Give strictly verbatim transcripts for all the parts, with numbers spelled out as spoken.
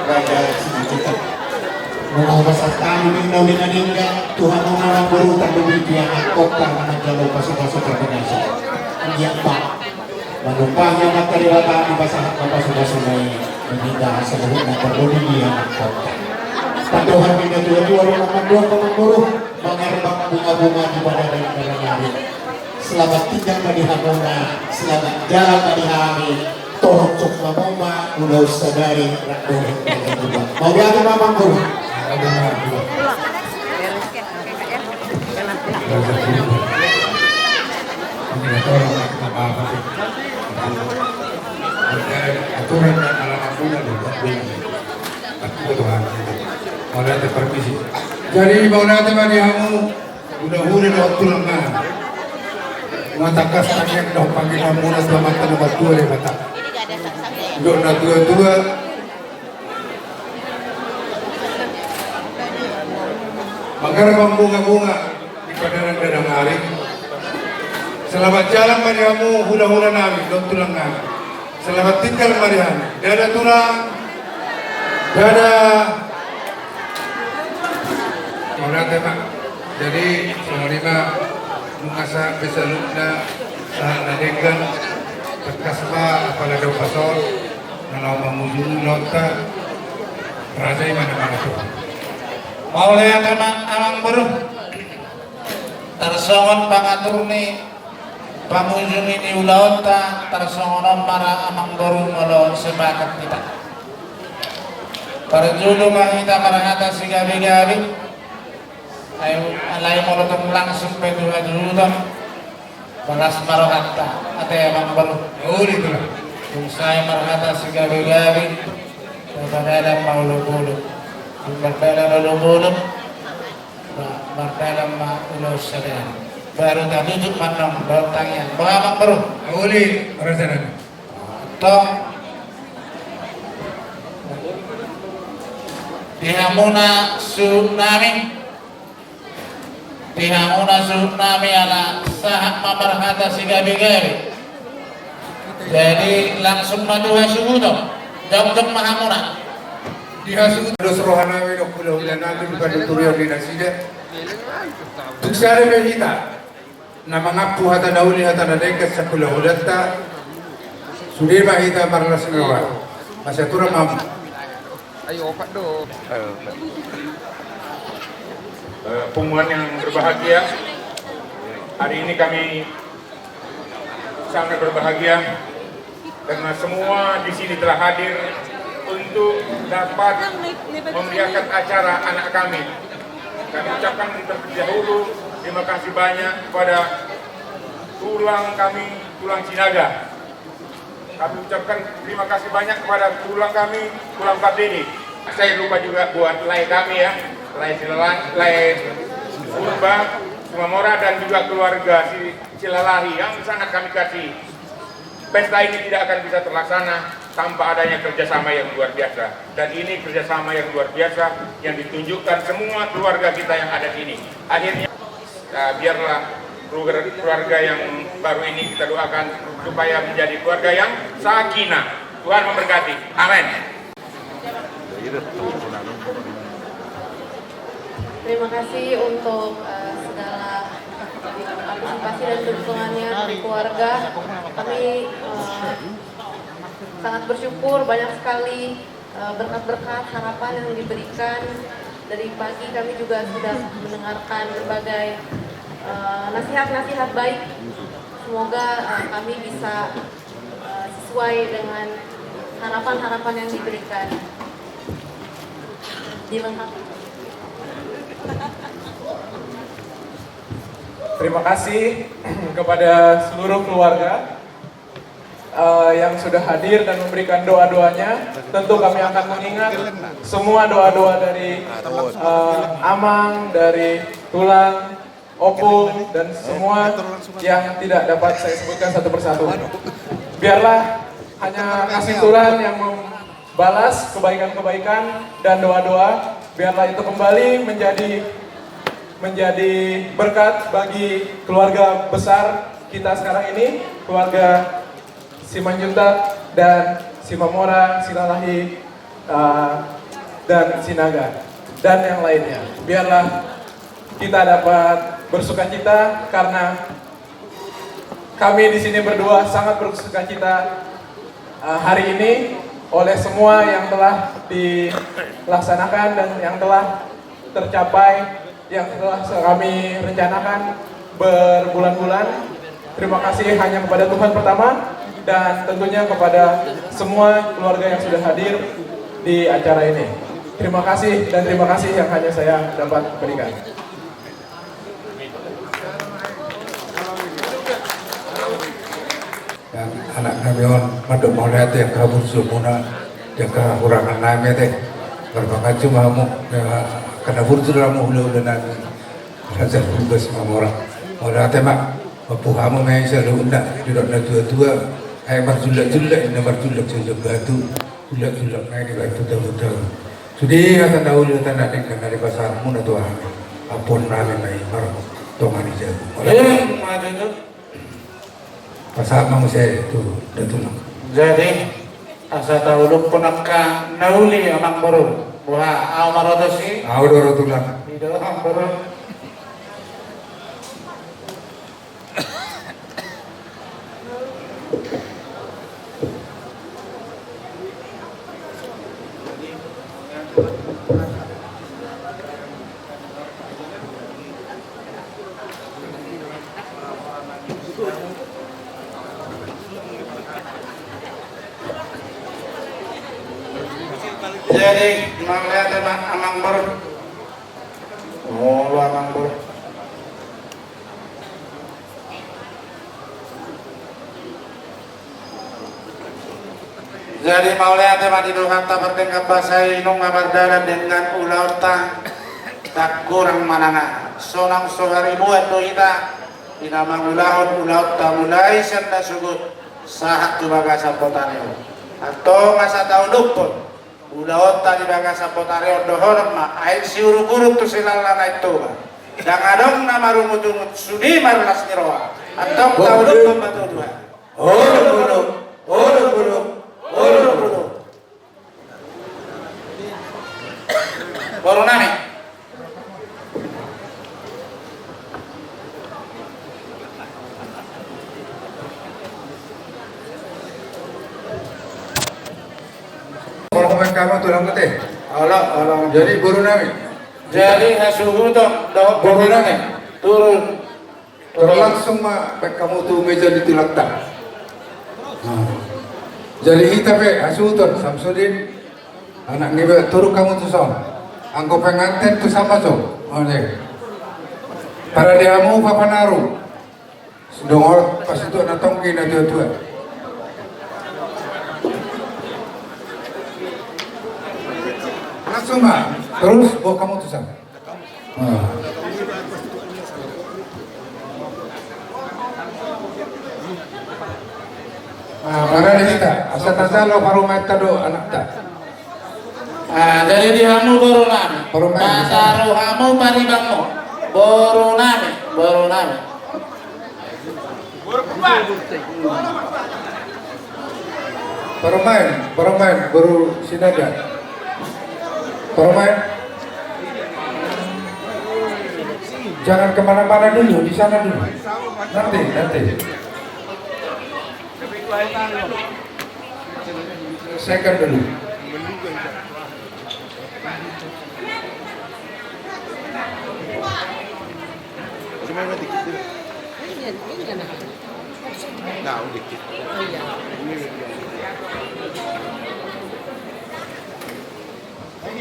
Raja Simanjuntak. Nunga hupasahat hami ninna uli na denggan tu hamuna amangboru, tarlumobi tu ianakhonta na manjalo pasupasu parbagason. Ia pa. Manumpahi Amanta Debata dipasahat ma pasupasuna i di hita saluhutna, tarlumobi di ianakhonta. Pandohan ni natuatua do na mandok, amangboru, mangarbang bungabunga di padanan na nari. Selamat tinggal ma di hamuna, selamat jalan ma di hami. Torop sukma muna, ulaon sadari, rap dohot panggabean. Mauliate ma, amangboru. Aturan dan alamat guna loh. Mauliate, permisi. Jadi, mauliate ma di hamu. Hulahula dohot tulang na. Nunga tangkas tangiang dohot pangidoanmuna tu Amanta na martua Debata. Dok natuatua. Mangarbang bungabunga di padanan na nari. Selamat jalan ma di hamu hulahula nami dohot tulang nami. Selamat tinggal ma di hami. Dadah tulang. Dadah. Mauliate ma. Jadi songon i ma, nunga sahat be saluhutna sahat na denggan. Tangkas ma apala dompak on na laho mangujungi ulaonta. Raja i ma na mangatur. Mauliate ma, amangboru. Tarsongon pangatur ni pangujungi ni ulaonta, tarsongon on ma ra, amangboru, molo sepakat hita. Parjolo ma hita marhata sigabegabe. Ai alai molo tung langsung pe tu hasuhuton, balas ma rohanta, ate, amangboru. Uli, tulang. Tung sae marhata sigabegabe, mardalan ma olopolop. Tung mardalan olopolop, ba, mardalan ma ulaon sadari. Baru tatutup ma annon dohot tangiang. Boha, amangboru? Uli, raja nami. Tong. Di hamuna suhut nami. Di hamuna suhut nami, ala sahat ma marhata sigabegabe. Jadi langsung ma tu hasuhuton. Jongjong ma hamuna. Di hasuhuton. Dos roha nami dohot hulahula nami di panuturion ni nasida. Tung sada pe hita na mangampu hata na uli, hata na denggan sian hulahulanta. Sude ma hita marlas ni roha. Masiaturan ma. Ayo, opat do. Eh, punguan yang berbahagia, hari ini kami sangat berbahagia karena semua di sini telah hadir untuk dapat memeriahkan acara anak kami. Kami ucapkan terlebih dahulu terima kasih banyak kepada tulang kami, tulang Sinaga. Kami ucapkan terima kasih banyak kepada tulang kami, tulang Pardede. Saya lupa juga buat lae kami ya, lae Silala-, lae Purba, Sumamora, dan juga keluarga Si-, Silalahi yang sangat kami kasih. Pesta ini tidak akan bisa terlaksana tanpa adanya kerjasama yang luar biasa. Dan ini kerjasama yang luar biasa yang ditunjukkan semua keluarga kita yang ada sini. Akhirnya, eh, biarlah keluarga, keluarga yang baru ini kita doakan supaya menjadi keluarga yang sakinah. Tuhan memberkati. Amin. Terima kasih untuk, eh, segala partisipasi dan dukungannya dari keluarga. Kami, eh, sangat bersyukur, banyak sekali, eh, berkat-berkat, harapan yang diberikan. Dari pagi kami juga sudah mendengarkan berbagai, eh, nasihat-nasihat baik. Semoga, eh, kami bisa, eh, sesuai dengan harapan-harapan yang diberikan. Dilengkapi. Terima kasih kepada seluruh keluarga, eh, yang sudah hadir dan memberikan doa-doanya. Tentu kami akan mengingat semua doa-doa dari, eh, amang, dari tulang, opung, dan semua yang tidak dapat saya sebutkan satu persatu. Biarlah hanya kasih Tuhan yang membalas kebaikan-kebaikan dan doa-doa. Biarlah itu kembali menjadi, menjadi berkat bagi keluarga besar kita sekarang ini, keluarga Simanjuntak dan Simamora Silalahi eh, dan Sinaga, dan yang lainnya. Biarlah kita dapat bersukacita karena kami di sini berdua sangat bersukacita, eh, hari ini oleh semua yang telah dilaksanakan dan yang telah tercapai, yang telah kami rencanakan berbulan-bulan. Terima kasih hanya kepada Tuhan pertama dan tentunya kepada semua keluarga yang sudah hadir di acara ini. Terima kasih dan terima kasih yang hanya saya dapat berikan. Anak nami on, mandok mauliate, angka burju muna, angka hurangan nami ate. Marpanganju ma hamu, angka na burju do hamu hulahula nami. Raja Purba Simamora. Mauliate ma, mampu hamu ma i saluhutna, didok na tuatua. Ai marjullakjullak, inna marjullak sian batu. Jullakjullak ma i di batu tahu-tahu. Sude hata na uli hata na denggan na dipasahat muna tu hami. Ampuon nami ma i martonga ni jabu. Eh, maju tu. Pasahat ma muse tu Datulang. Jadi, asa tauluhon angka na uli amangboru. Boha, au ma ro tusi? Au do ro tulang. I do amangboru. Jadi, mauliate ma amangboru. Molo amangboru. Jadi mauliate ma di Tuhanta pardenggan basa i, nunga mardalan denggan ulaonta, ndang hurang manang aha. Sonang so haribuan do hita di na mangulahon ulaonta mulai sian na sogot sahat tu bagasan botari on. Antong asa tauluhon ulaonta di bagasan botari on dohonon ma, aek siuruk-uruk tu silala Naeng Toba. Ndang adong na marungut-ungut, sude marlas ni roha. Antong tauluhon ma tu Tuhan. Olo, olo, olo, olo, olo, olo. Boru nami. Olo, olo. Jadi boru nami. Jadi hasuhuton dohot boru nami. Turun. Turun langsung ma baen hamu tu meja di tulangta. Nah. Jadi hita pe hasuhuton, Samsudin, anak ni be, turun hamu tu son. Anggo penganten tu son ma jo. Ode. Parade hamu papanaru. Songon pasituak na tonggi na tuatua. Langsung ma, terus baen hamu tu son. Nah. Nah, parade hita, asa tajalo parumaenta dohot anakta. Ah, jadi di hamu boru nami. Parumaen. Pataru hamu paribanmu. Boru nami, boru nami. Parumaen, parumaen, boru Sinaga. Parumaen. Jangan kemana-mana dulu, di sana dulu. Nanti, nanti. Second dulu. Nah, dikit.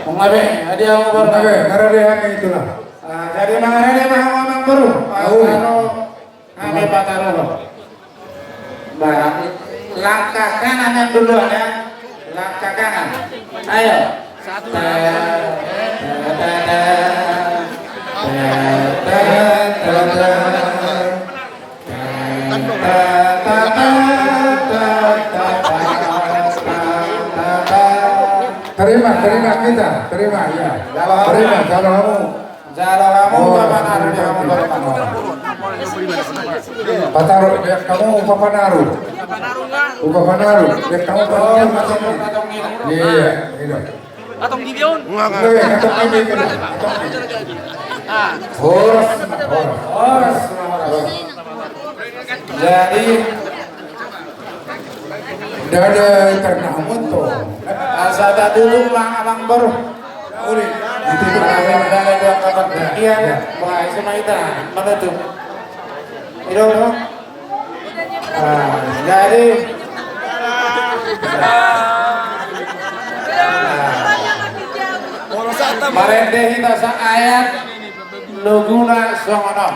Mangabe, adi au baru. Mangabe, karena dia hanya itulah. Ah, jadi mangabe dia mah sama baru. Tahu. Ame pataru. Bah, langkah kanan yang duluan ya. Langkah kanan. Ayo. Satu. Terima, terima kita, terima ya. Terima, jalo hamu. Jalo hamu papanaru, hamu papanaru. Pataru, hamu papanaru. Buka Panaru. Dia tahu. Oh, Panaru. Iya, iya. Atong Gideon. Enggak, enggak. Iya, Atong Gideon. Horas, horas, horas, horas. Jadi, dada ternamun tuh. Asa tadulung ma amang boru. Uli. Itu, itu. Dada dua kabar. Iya, iya. Wah, itu mah itu. Mana tuh? Itu, no? Ah, jadi, ah, marende hita saayat laguna songon on.